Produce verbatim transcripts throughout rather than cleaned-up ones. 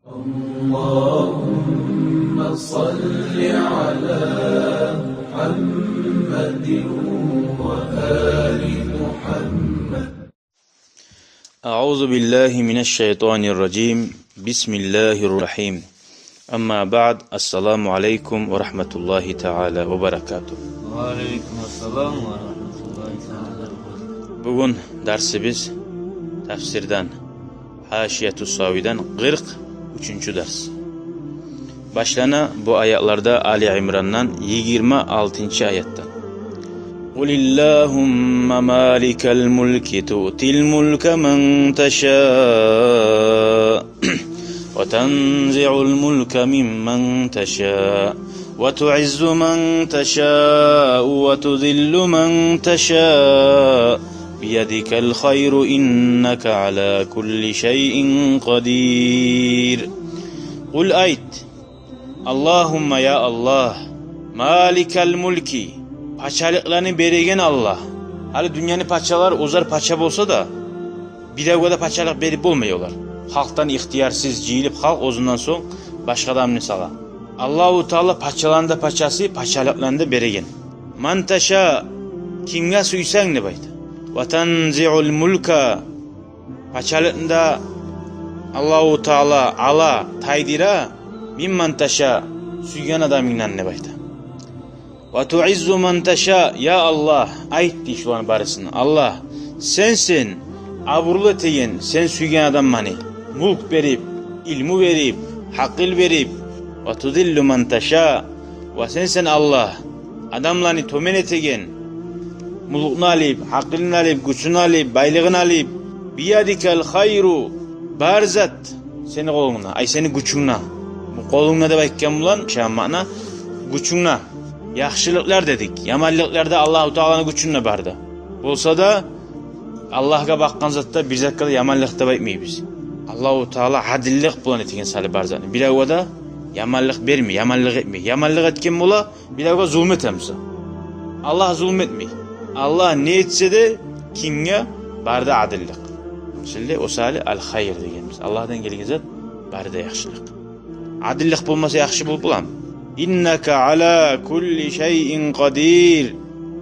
اللهم صل على محمد وآل محمد. أعوذ بالله من الشيطان الرجيم. بسم الله الرحيم. أما بعد، السلام عليكم ورحمة الله تعالى وبركاته. وعليكم السلام ورحمة الله تعالى وبركاته. Бугюн дарсыбыз тафсирден, Гьашияту Савийден къыркъ уьчюнчю дарс. Башлана бу аятларда Али Имрандан, йигирма алтынчы аятдан. قل اللهم مالك الملك تؤتي الملك من تشاء وتنزع الملك ممن تشاء وتعز من تشاء وتذل من تشاء بيدك الخير إنك على كل شيء قدير. قل, айт: اللهم, я Аллагь, مالك الملك, пачалыкъланы береген Аллагь. Гьали дюньяны пачалар оьзлер пача болса да, биревге де пачалыкъ берип болмай олар. Халкъдан ихтиярсыз жыйылып, халкъ оьзюнден сонг башгъа адамны сала. Аллагьу Таала пачаланы да пачасы, пачалыкъланы да береген. من تشاء, кимге сюйсенг, деп айта. وتنزع الملك, пачалыкъны да Аллагьу Таала ала, тайдыра, ممن تشاء, сюйген адамынгдан, деп айта. وتعز من تشاء, я Аллагь, айт, дей, шуланы барысын. Аллагь, сенсен абурлу этеген сен сюйген адамланы, мюлк берип, илму берип, гьакъыл берип. وتذل من تشاء, ва сенсен, Аллагь, адамланы тёбен этеген, мюлкню алып, гьакъылын алып, гючюн алып, байлыгъын алып. بيدك الخير, бар зат сени къолунгда, ай, сени гючюнгде. Бу къолунгда деп айтгъан булан, шо маъна, гючюнгде. Яхшылыкълар дедик, яманлыкълар да Аллагьу Тааланы гючюнде барды. Болса да, Аллагьгъа бакъгъан затда бир затгъа да яманлыкъ деп айтмайбыз. Аллагьу Таала адиллик булан этеген сали бар затны. Биревге де яманлыкъ бермей, яманлыкъ этмей. Яманлыкъ этген бола, биревге зулму этемиса. Аллагь зулму этмей. Аллагь не этсе де, кимге, бары да адиллик. Шолай о сали аль-хайр дегенбиз. Аллагьдан гелген зат бары да яхшылыкъ. Адиллик болмаса, яхшы болуп боламы? إنك على كل شيء قدير.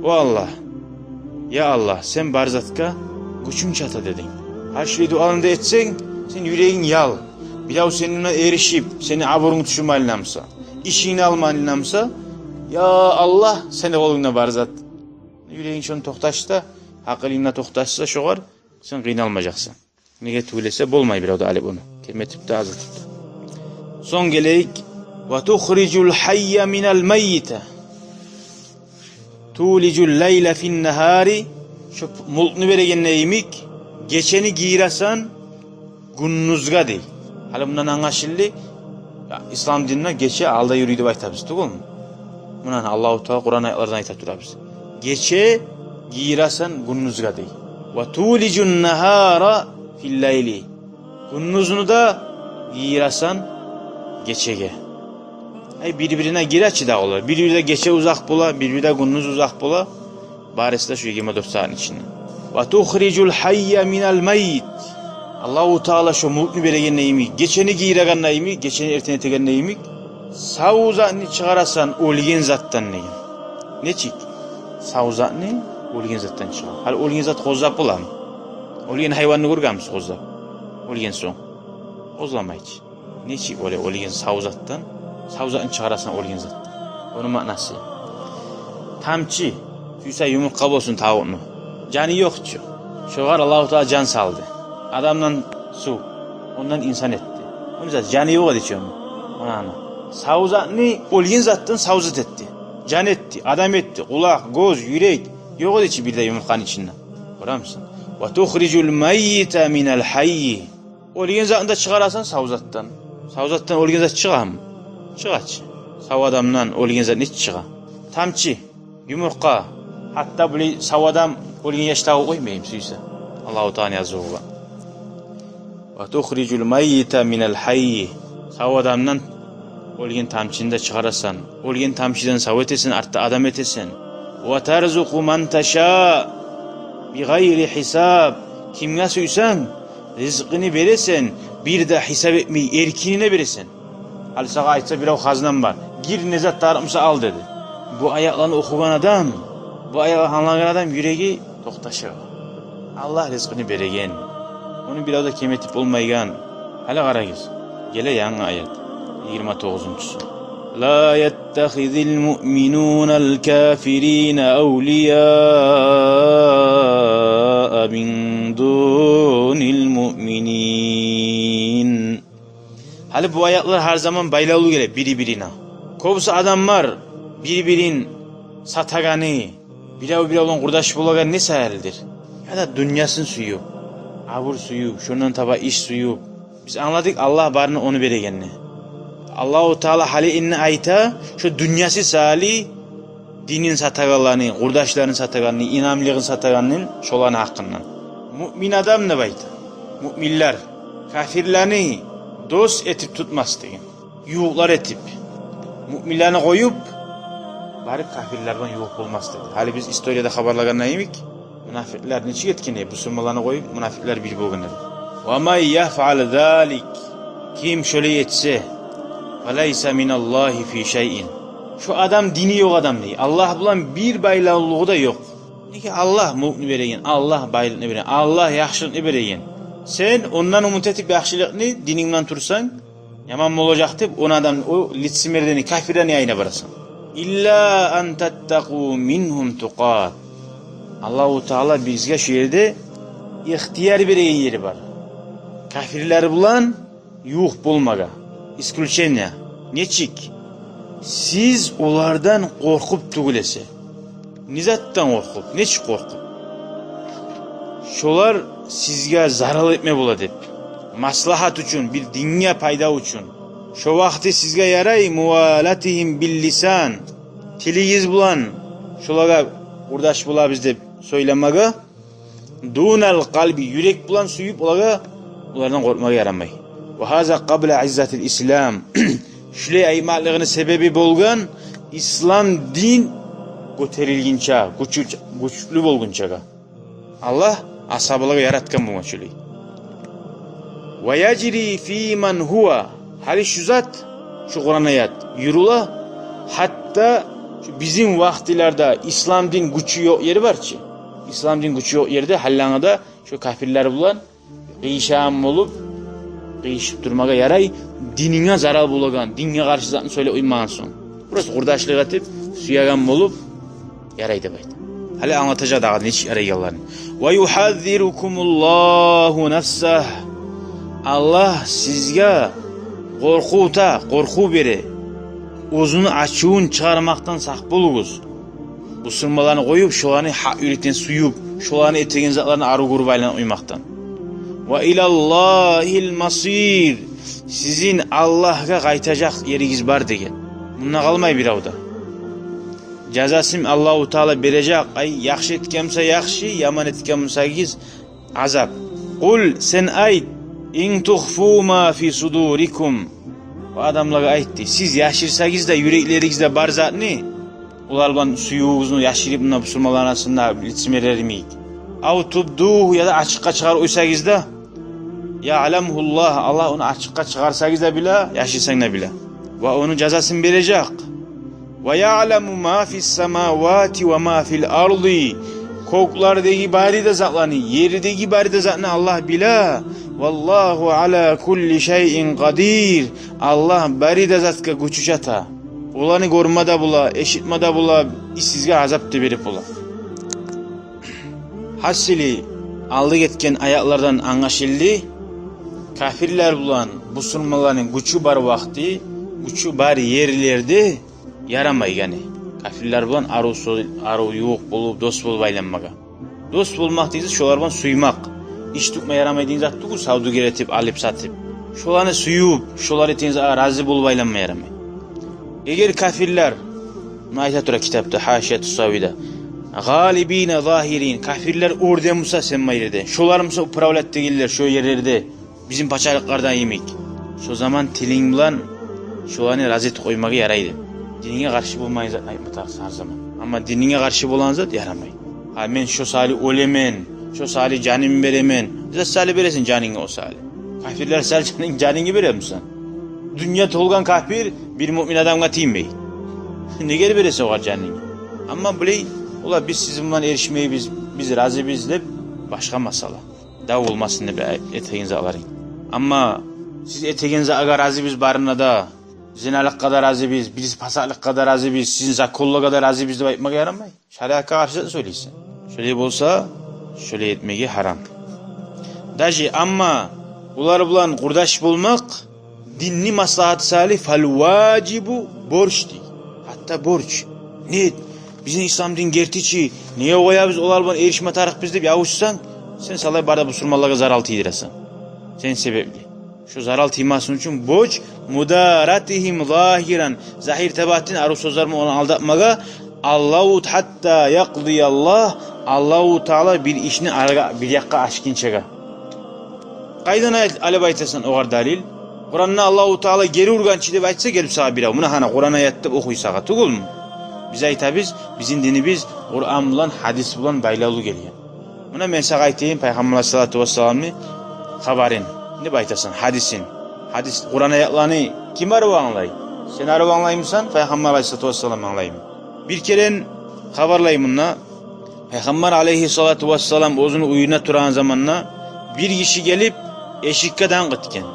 О Аллагь, я Аллагь, сен бар затгъа гючюнг чата дединг. Гьар шулай дуаланы да этсенг, сени юрегинг ял. Бирев сени булан эришип, сени абурунг тюшюрме айланамыса, ишингни алма айланамыса, я Аллагь, сени къолунгда бар зат. Юрегинг шону токъташса, гьакъылынг да токъташса шогъар, сен къыйналмажакъсан. Неге тюгюл эсе, болмай бирев де алып ону. Кем этип де, аз этип де. Сонг гелейик. وتخرج الحي من الميت تولج الليل في النهار. Шо мюлкню берегенде йимик, гечени гийиресен гюндюзге, дей. Гьали мундан англашылды, я, ислам динде гече алда юрюй деп айтабыз, тюгюлмю? Муна Аллагьу Таала Къуран аятлардан айта турабыз. Гече гийиресен гюндюзге, дей. وتولج النهار في الليل. Гюндюзню де гийиресен гечеге. Ай, бир-бирине гире чи дагъы олар. Бир-бирде гече узакъ бола, бир-бирде гюндюз узакъ бола. Барысы да шу йигирма дёрт сагьатны ичинде. وتخرج الحي من الميت. Аллагьу Таала шо мюлкню берегенде йимик, гечени гийирегенде йимик, гечени эртен этегенде йимик, сав затны чыгъарасан оьлген затдан деген. Нечик? Сав затны оьлген затдан чыгъара. Гьали оьлген зат къозгъап боламы? Оьлген гьайванны гёргенмисиз къозгъап? Оьлген сонг. Къозгъамай чы. Нечик оьле оьлген сав затдан, сав затны чыгъарасан оьлген затдан? Ону маънасы. Тамчы, сюйсе юмурткъа болсун тавукъну. Жаны ёкъ чу. Шогъар Аллагьу Таала жан салды. Адамдан сув, ондан инсан этди. Ону зат, жаны ёкъ эди чи ону. Муна, муна. Сав затны оьлген затдан сав зат этди. Жан этди, адам этди, къулакъ, гёз, юрек. Ёкъ эди чи бир де юмурткъаны ичинде. Гёремисен? وتخرج الميت من الحي. Оьлген затны да чыгъарасан сав затдан. Сав затдан оьлген зат чыгъамы? Чыгъа чы. Сав адамдан оьлген зат нечик чыгъа? Тамчы, юмурткъа, гьатта булай сав адам оьлген яш табып къоймаймы сюйсе? Аллагьу Тааланы языву бар. وتخرج الميت من الحي. Сав адамдан оьлген тамчыны да чыгъарасан. Оьлген тамчыдан сав этесен, артда адам этесен. وترزق من تشاء بغير حساب. Кимге сюйсенг, ризкъыны бересен, Бир де гьисап этмей, эркинине бересен. Гьали сагъа айтса бирев: «Хазнам бар, гир, не зат тарыкъ буса ал», — деди. Бу аятланы охугъан адам, бу аятланы англагъан адам юреги токъташагъан. Аллагь ризкъыны береген. Ону бирев де кем этип болмайгъан. Гьали къарагъыз. Геле янгы аят. Йигирма тогъузунчусу. لا يتخذ المؤمنون الكافرين أولياء من دون المؤمنين. Гьали бу аятлар гьар заман байлавлу геле бири-бирине. Кёбюсю адамлар бир-бирин сатагъаны, бирев-бирев булан къурдаш болагъан не саялыдыр? Яда дюньясын сююп, абур сююп, шондан таба иш сююп. Биз англадыкъ Аллагь барына ону берегенни. Аллагьу Таала гьали энни айта, шо дюньясы саялы динин сатагъанланы, къурдашларын сатагъанны, инамлыгъын сатагъанны, шоланы гьакъындан. Муъмин адам деп айта. Муъминлер кафирлени дос этип тутмас деген. Ювукълар этип, муъминлени къоюп, барып кафирлер булан ювукъ болмас деди. Гьали биз историяда хабарлагъан йимик, мунафикълер нечик этген эди, бусурманланы къоюп, мунафикълер бир болгъан эди. ومن يفعل ذلك, ким шолай этсе, فليس من الله في شيء. Шо адам дини ёкъ адам дей. Аллагь булан бир байлавлулугъу да ёкъ. Неге? Аллагь мюлкню береген, Аллагь байлыкъны береген, Аллагь яхшылыкъны береген. Сен ондан умут этип яхшылыкъны, дининг булан турсанг, яман болажакъ деп, ону адам, о лицемерден, кафирден янына барасан. إلا أن تتقوا منهم تقاة. Аллагьу Таала бизге шу ерде ихтияр береген ери бар. Кафирлер булан ювукъ болмагъа. Исключение. Нечик? Сиз олардан къоркъуп тюгюл эсе. Не затдан къоркъуп? Нечик къоркъуп? Шолар сизге зарал этме бола деп. Маслагьат учун, бир динге пайда учун. Шо вакъти сизге ярай موالاتهم باللسان. Тилигиз булан шолагъа къурдаш болабыз деп сёйлемеге. دون القلب, юрек булан сююп олагъа, олардан къоркъмагъа ярамай. وهذا قبل عزة الإسلام. Шулай айтмакълыгъыны себеби болгъан ислам дин гётерилгинче, гючю-, гючлю болгъунчагъа. Аллагь асгьабалагъа яратгъан болгъан шулай. ويجري في من هو. Гьали шу зат, шу Къуран аят юрюле, гьатта шу бизин вакътилерде ислам дин гючю ёкъ ери бар чы. Ислам дин гючю ёкъ ерде гьаллангъада шу кафирлер булан къыйышагъан болуп, къыйышып турмагъа ярай, дининге зарал болагъан, динге къаршы затны сёйлеп къоймагъан сонг. Просто къурдашлыкъ этип, сюеген болуп, ярай деп айта. Гьали англатажакъ дагъы нечик ярайгъанларын. ويحذركم الله نفسه. Аллагь сизге къоркъув та, къоркъув бере. Оьзюню ачувун чыгъармакъдан сакъ болугъуз. Бусурманланы къоюп, шоланы гьакъ юрекден сююп, шоланы этеген затларын арив гёрюп айланып къоймакъдан. وإلى الله المصير. Сизин Аллагьгъа къайтажакъ еригиз бар деген. Мунда къалмай бирев де. Жазасын Аллагьу Таала бережек. Ай, яхшы этген буса яхшы, яман этген бусагъыз азап. قل, сен айт, إن تخفوا ما في صدوركم. Бу адамлагъа айт дей, сиз яшырсагъыз да юреклеригизде бар затны, олар булан сюювюгюзню яшырып, муна бусурманланы арасында лицемерлер йимик. أو تبدوه, яда ачыкъгъа чыгъарып къойсагъыз да, يعلمه الله, Аллагь ону ачыкъгъа чыгъарсагъыз да биле, яшырсанг да биле. Ва ону жазасын бережек. ويعلم ما في السماوات وما في الأرض. Кёклердеги бары да затланы, ердеги бары да затны Аллагь биле. والله على كل شيء قدير. Аллагь бары да затгъа гючю чата. Оланы гёрме де бола, эшитме де бола, сизге азап да берип бола. Гьасили, алды гетген аятлардан англашылды, кафирлер булан бусурманланы гючю бар вакъти, гючю бар ерлерде ярамай, яни кафирлер булан арив сё-, арив ювукъ болуп, дос болуп айланмагъа. Дос болмакъ дегенибиз шолар булан сюймек. Иш тутма ярамай деген зат тюгюл, савдюгер этип, алып-сатып. Шоланы сююп, шолар этеген затгъа рази болуп айланма ярамай. Эгер кафирлер, муна айта тура китапда, Гьашияту Савида, غالبين ظاهرين, кафирлер оьрден буса сен бар ерде, шолар буса управлять этегенлер шо ерлерде, бизин пачалыкъларда йимик. Шо заман тилинг булан шоланы рази этип къоймагъа ярай деп. Дининге къаршы болмайгъан затны айтма тарыкъсан гьар заман. Амма дининге къаршы болагъан зат ярамай. Гьа, мен шо саялы оьлемен, шо саялы жаным беремен. Зат саялы бересен жанынгны о саялы. Капирлер сал жанынг, жанынгны беремисен? Дюнья толгъан капир бир муъмин адамгъа тиймей. Неге бересен огъар жанынгны? Амма булай, олар: «Биз сизин булан эришмейбиз, биз разибиз», — деп, башгъа масъала. Дав болмасын деп этеген затларынг. Амма «Сиз этеген затгъа разибиз барына да, зиналыкъгъа да разибиз, биз пасыкълыкъгъа да разибиз, сизин законлагъа да разибиз», — деп айтмагъа ярамай. Шариатгъа къаршы зат сёйлейсен. Шолай болса, шолай этмеге гьарам. Даже, амма олар булан къурдаш болмакъ динни маслагьаты саялы, фал важибу, борч дей. Гьатта борч. Не, бизин ислам дин герти чи, неге къоябыз олар булан эришме тарыкъбыз деп ябушсанг, сен шолай бары да бусурманлагъа зарал тийдиресен. Сен себепли. Шо зарал тиймесин учун борч, мударатигьим загьиран, загьир да батин арив сёзлер булан ону алдатмагъа, Аллагьу, гьатта якъдияллагь, Аллагьу Таала бир ишни арагъа, бир якъгъа ачгъынчагъа. Къайдан аят алып айтасан огъар далил? Къуранда Аллагьу Таала гери ургъанчы деп айтса, гелип сагъа бирев, муна гьана Къуран аят деп охуй сагъа, тюгюлмю? Биз айтабыз, бизин динибиз Къуран булан, гьадис булан байлавлу гелген. Муна мен сагъа айтайым Пайхаммар алайгьиссалату вассаламны хабарын, деп айтасан, гьадисин. Гьадис, Къуран аятланы ким арив англай? Сен арив англаймысан, Пайхаммар алайгьиссалату вассалам англаймы? Бир керен хабарлай мунда, Пайхаммар алайгьиссалату вассалам оьзюню уьюнде турагъан заманда бир гиши гелип, эшикге данг этген.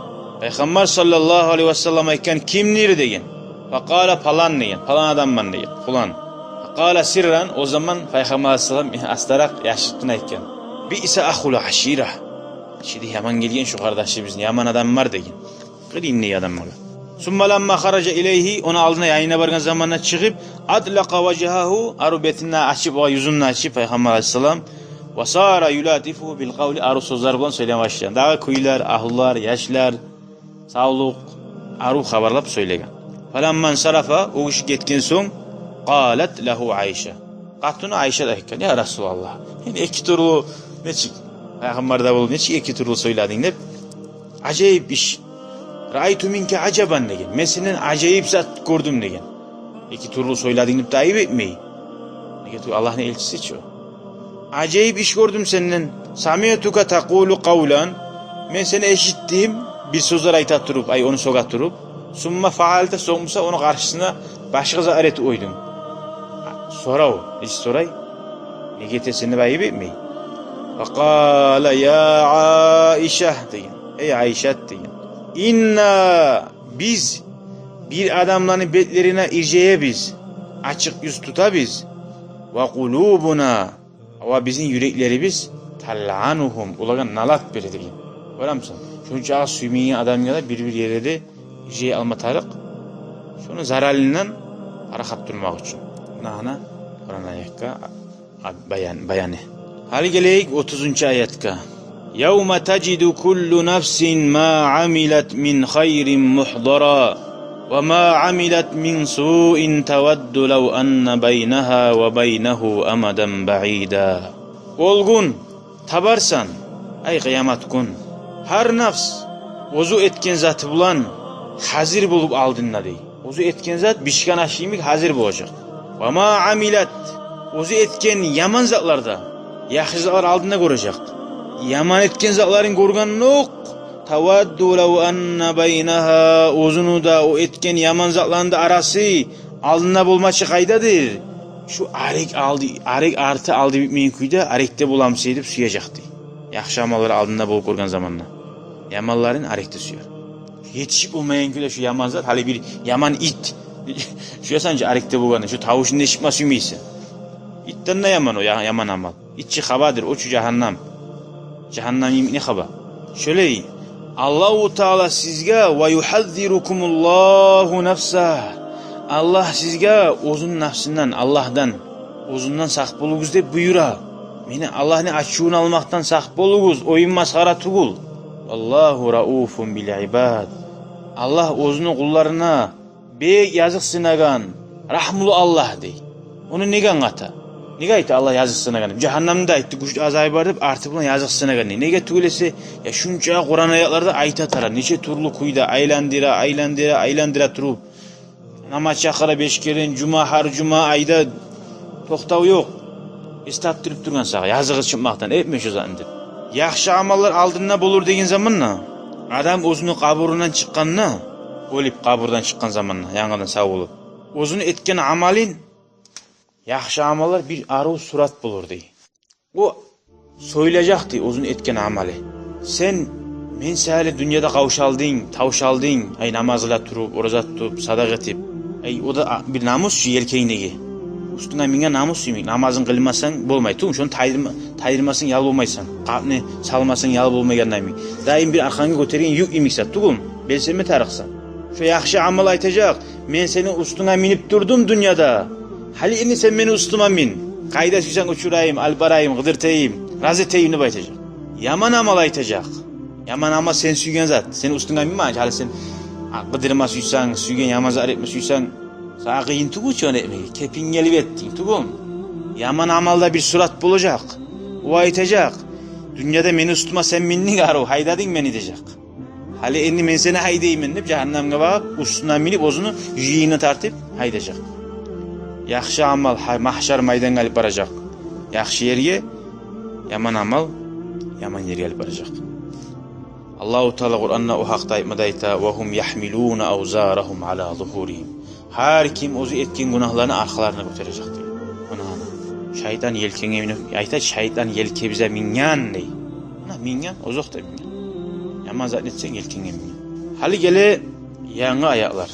Пайхаммар саллаллагьу алайгьи вассалам айтгъан: «Кимдир?» — деген. Факъала: «Палан», — деген, «палан адамман», — деген, «палан». Факъала сирран, о заман Пайхаммар алайгьиссалам астаракъ, яшыртгъын айтгъан: «Биъса ахул ашира». Эши де яман гелген шу къардашыбызны, яман адам бар деген. Къырыйындагъы адамлагъа. Сумма ламма хаража илайгьи, ону алдына, янына баргъан заманда чыгъып, атлакъа важгьагьу, арив бетин де ачып, огъар юзюн де ачып Пайхаммар алайгьиссалам, ва сара юлатифугьу бил къавли, арив сёзлер булан сёйлеме башлагъан. Дагъы кюйлер, агьлюлер, яшлар, савлукъ, арив хабарлап сёйлеген. Фаламма ансарафа, о гиши гетген сонг, къалат лагьу Айша. Къатыны Айша да айтгъан: «Я Расулаллагь, сен эки тюрлю, нечик, Пайхаммар да болуп, нечик эки тюрлю сёйлединг?» — деп. «Ажайып иш. Раайту минка ажабан», — деген. «Мен сенден ажайып зат гёрдюм», — деген. Эки тюрлю сёйлединг деп де айып этмей. Неге тюгюл, Аллагьны элчиси чи о. «Ажайып иш гёрдюм сенден. Самиътука такъулу къавлан. Мен сени эшитдим бир сёзлер айта туруп, ай, ону сёге туруп. Сумма фаалта, сонг буса ону къаршысына башгъа зат этип къойдунг». Сорав, эш сорай. «Неге этесен?» — деп айып этмей. Факъала: «Я Айша», — деген. «Эй Айшат», — деген. «Инна, биз бир адамланы бетлерине иржаябыз, ачыкъ юз тутабыз. Ва къулубуна, ва бизин юреклерибиз, талъанугьум, олагъа налат бере», — деген. Гёремисен? Шунчакъы сюймейген адамгъа да бир-бир ерде иржай алма тарыкъ. Шону заралындан парахат турмакъ учун. Муна гьана Къуран аятгъа баян, баяны. Гьали гелейик отузунчу аятгъа. Явма тажиду куллу нафсин ма амилат мин хайрин мухдара, ва ма амилат мин суин тавадду лав анна байнагьа ва байнагьу амадан баида. Ол гюн табарсан, ай, къыямат гюн, гьар нафс оьзю этген заты булан гьазир болуп алдында, дей. Оьзю этген зат бишген аш йимик гьазир болажакъ. Ва ма амилат, оьзю этген яман затлар да, яхшы затлар алдында гёрежек. Яман этген затларын гёргенокъ, тавадду лав анна байнагьа, оьзюню де, о этген яман затланы да арасы алдында болмачы къайдадыр? Шу арек алды, арек арты алды битмейген кюйде арекде боламыса деп сюежек, дей. Яхшы амаллар алдында болуп гёрген заманда, яманларын арекде сюер. Етишип болмайгъан кюйде шу яман зат, гьали бир яман ит. Шу ясанчы арекде болгъанда, шу тавушун эшитме сюймейсен. Итден де яман о, я-, яман амал. Ит чи хабадыр, о чу жагьаннам. Жагьаннам йимик не хаба. Шолай, Аллагьу Таала сизге, ва юхаззирукумуллагьу нафсагь. Аллагь сизге оьзюню нафсындан, Аллагьдан, оьзюнден сакъ болугъуз деп буюра. Мени Аллагьны ачувун алмакъдан сакъ болугъуз, оюн масхара тюгюл. Валлагьу рауфун бил ибад. Аллагь оьзюню къулларына бек языкъсынагъан, рагьмулу Аллагь, дей. Ону неге англата? Неге айта Аллагь языкъсынагъан деп? Жагьаннамда айтды, гючлю азабы бар деп, арты булан языкъсынагъан, дей. Неге тюгюл эсе, я шунча Къуран аятларда айта тара, нече тюрлю кюйде айландыра, айландыра, айландыра туруп, намаз чакъыра беш керен, жума, гьар жума, айда токътав ёкъ. Эс тапдырып тургъан сагъа, языгъы чыкъмакъдан, этме шо затны деп. Яхшы амаллар алдында болур деген заманда, Адам оьзюню къабурундан чыкъгъанда, оьлюп, къабурдан чыкъгъан заманда, янгыдан сав болуп, оьзюню этген амалын, яхшы амаллар бир арив сурат болур дей. О сёйлежек дей оьзюню этген амалы. Сен мен саялы дюньяда къавшалдынг, тавшалдынг, ай, намаз къыла туруп, ораза тутуп, садагъа этип. Ай, о да а-, бир намус чы елкенгдеги. Уьстюнге минген намус йимик, намазынг къылмасанг болмай. Тюгюл, шону тайдырма-, тайдырмасанг ял болмайсан. Къапны салмасанг ял болмайгъанда йимик. Дайым бир аркъангны гётерген юк йимиксен, тюгюл, белсенме тарыкъсан. Шо яхшы амал айтажакъ: «Мен сени уьстюнге минип турдум дюньяда. Гьали энни сен мени уьстюме мин. Къайда сюйсенг учурайым, алып барайым, къыдыртайым, рази этейим», — деп айтажакъ. Яман амал айтажакъ. Яман амал — сен сюйген зат. Сени уьстюнге минмеген. Гьали сен, а, къыдырма сюйсенг, сюйген яман зат этме сюйсенг, сагъа къыйын тюгюл чы ону этмеге. Кепинг гелип этдинг, тюгюл. Яман амалда бир сурат болажакъ. О айтажакъ: «Дюньяда мени уьстюме сен миндинг арив, гьайдадынг мени», — дежек. «Гьали энни мен сени гьайдайман», — деп, жагьаннемге багъып, уьстюне минип, оьзюню жыйынына тартып гьайдажакъ. Яхшы амал гьа-, магьшар майдангъа алып баражакъ. Яхшы ерге, яман амал яман ерге алып баражакъ. Аллагьу Таала Къуранда о гьакъда айтмада айта: «Ва гьум яхмилуна авзарагьум ала зугьуригьим». Гьар ким оьзю этген гюнагьларын аркъаларына гётережек дей. Муна, муна. Шайтан елкенге минип, айта, шайтан елкебизге минген дей. Муна, минген, озокъда минген. Яман зат этсенг, елкенге минген. Гьали геле янгы аятлар.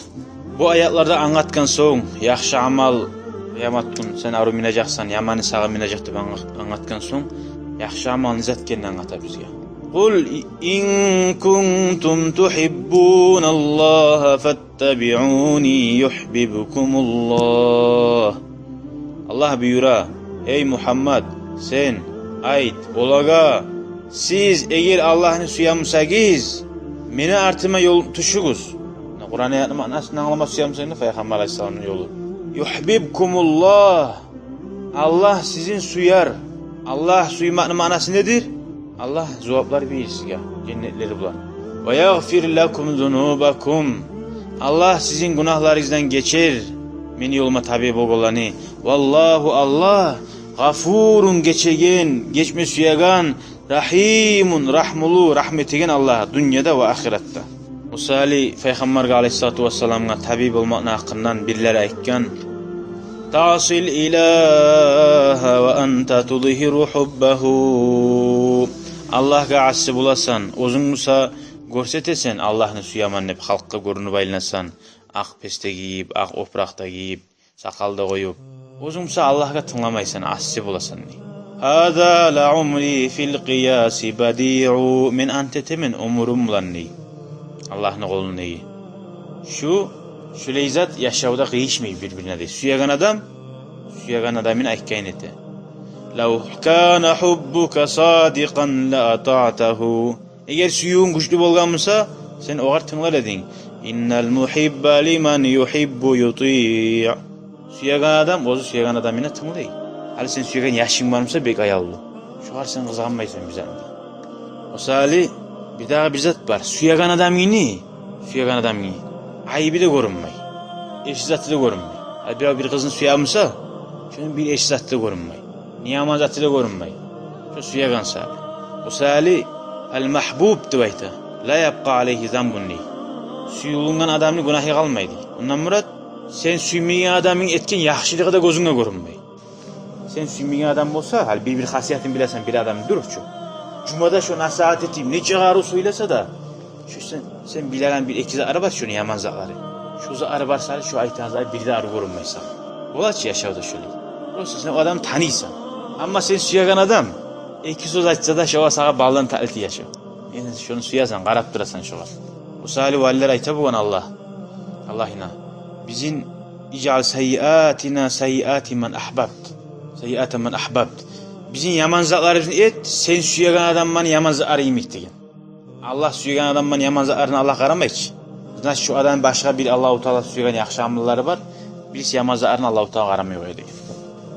Бу аятларда англатгъан сонг, яхшы амал къыямат гюн сен арив минежексен, яманы сагъа минежек деп анг-, англатгъан сонг, яхшы амал не зат экенин англата бизге. «Къул ин кунтум тухиббуналлагьа фат- аттабиуни юхьбибкумуллагь». Аллагь буюра: «Эй Мугьаммад, сен айт олагъа: сиз эгер Аллагьны сюе бусагъыз, мени артыма ёл тюшюгюз». Муна Къуран аятны маънасын англама сюе бусанг да, Пайхаммар алайгьиссаламны ёлу. «Юхьбибкумуллагь». Аллагь сизин сюер. Аллагь сюймекни маънасы недир? Аллагь зуваплар берир сизге женнетлери булан. «Ва ягъфир лакум зунубакум». Аллагь сизин гюнагьларыгъыздан гечер мени ёлума таби болгъанланы. «Валлагьу», Аллагь, «гъафурун», гечеген, гечме сюеген, «рагьимун», рагьмулу, рагьму этеген Аллагь дюньяда ва ахыратда. Мисали, Пайхаммаргъа алайгьиссалату вассаламгъа таби болмакъны гьакъындан бирлери айтгъан: «Таъсил илагьа ва анта тузгьиру гьуббагьу». Аллагьгъа асси боласан, оьзюнг буса гёрсетесен Аллагьны сюемен деп, халкъгъа гёрюнюп айланасан, акъ песте гийип, акъ опуракъ да гийип, сакъал да къоюп. Оьзюнг буса Аллагьгъа тынгламайсан, асси боласан дей. «Гьаза ла умри фил къияси бадиъу». Мен ант этемен оьмюрюм булан дей, Аллагьны къолундагъы. Шу, шулай зат яшавда къыйышмай бир-бирине дей. Сюеген адам сюеген адамын айтгъанын эте. «Лав кана гьуббука садикъан ла атаътагьу». Эгер сюювюнг гючлю болгъан буса, сен огъар тынглар эдинг. «Иннал мугьибба лиман югьиббу ютиъ». Сюеген адам оьзю сюеген адамына тынглай. Гьали сен сюеген яшынг бар буса, бек аявлу, шогъар сен къызгъанмайсан бир затны. Мисали, бирдагъы бир зат бар. Сюеген адамынгны, сюеген адамынгны айыбы да гёрюнмей, эрши заты да гёрюнмей. Гьали бирев бир къызны сюе буса, шону бир эрши заты да гёрюнмей, не яман заты да гёрюнмей. Шо сюеген саялы. О саялы «ал-магьбуб» деп айта. «Ла ябкъа алайгьи занбун» дей. Сююлюнген адамны гюнагьы къалмай дей. Ондан мурат, сен сюймеген адамынг этген яхшылыгъы да гёзюнге гёрюнмей. Сен сюймеген адам болса, гьали бир-бир хасиятын билесен бир адамны, дюр чю. Жумада шо насигьат этип, нече къарыв сёйлесе де, шо сен, сен билеген бир-эки затлары бар шону яман затлары. Шо затлары бар саялы шо айтагъан затлары бир де арив гёрюнмей сагъа. Бола чы яшавда шолай. Просто сен о адамны таныйсан. Амма сен сюеген адам эки сёз айтса да, шогъар сагъа балдан татли тие шо. Энни шону сюесен, къарап турасан шогъар. О саялы валилер айта болгъан Аллагь, Аллагьына: бизин «Ижъал саййиатина саййиати ман агьбабт, саййиата ман агьбабт». Бизин яман затларыбызны эт сен сюеген адамны яман затлары йимик деген. Аллагь сюеген адамны яман затларына Аллагь къарамай чы. Значит, шо адамны башгъа бир Аллагьу Таала сюеген яхшы амаллары бар, бириси яман затларына Аллагьу Таала къарамай къоя деген.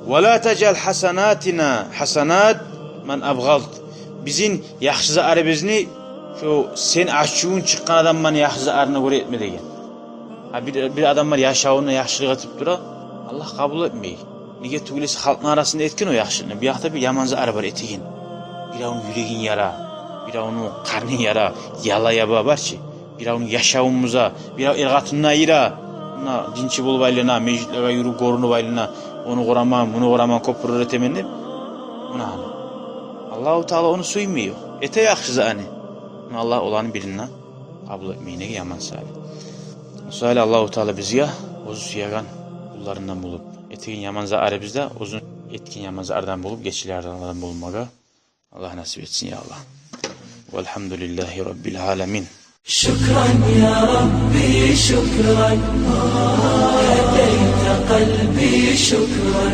«Ва ла тажъал гьасанатина гьасанат ман абгъазт». Бизин яхшы затларыбызны шо сен ачувунг чыкъгъан адамны яхшы затларына гёре этме деген. Гьа, бир, бир адам бар, яшавунда яхшылыкъ этип тура, Аллагь къабул этмей. Неге тюгюл эсе, халкъны арасында этген о яхшылыкъны, бу якъда бир яман затлары бар этеген. Биревню юрегин яра, Биревню къарнын яра, яла яба бар чы. Биревню яшавун буза, бирев эр-къатынны айыра. Муна динчи болуп айлана, межитлеге юрюп гёрюнюп айлана. Ону къураман, муну къураман, кёпюрлер этемен деп. Муна аны. Аллагьу Таала ону сюймей. Эте яхшы затны. Муна Аллагь оланы бирин де къабул этмейген яман сали. Шо сали Аллагьу Таала бизге оьзю сюеген къулларындан болуп, этеген яман затларыбызда оьзю этген яман затлардан болуп, гечилер адамлардан болмагъа Аллагь насип этсин, я Аллагь. Валгьамдулиллагьи раббил аламин. شكرا يا ربي، شكرا، هديت قلبي، شكرا،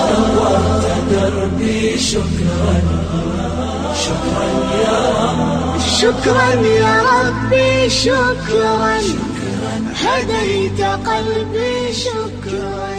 نورت دربي، شكرا، شكرا يا رب. شكرا يا ربي، شكرا، هديت قلبي، شكرا.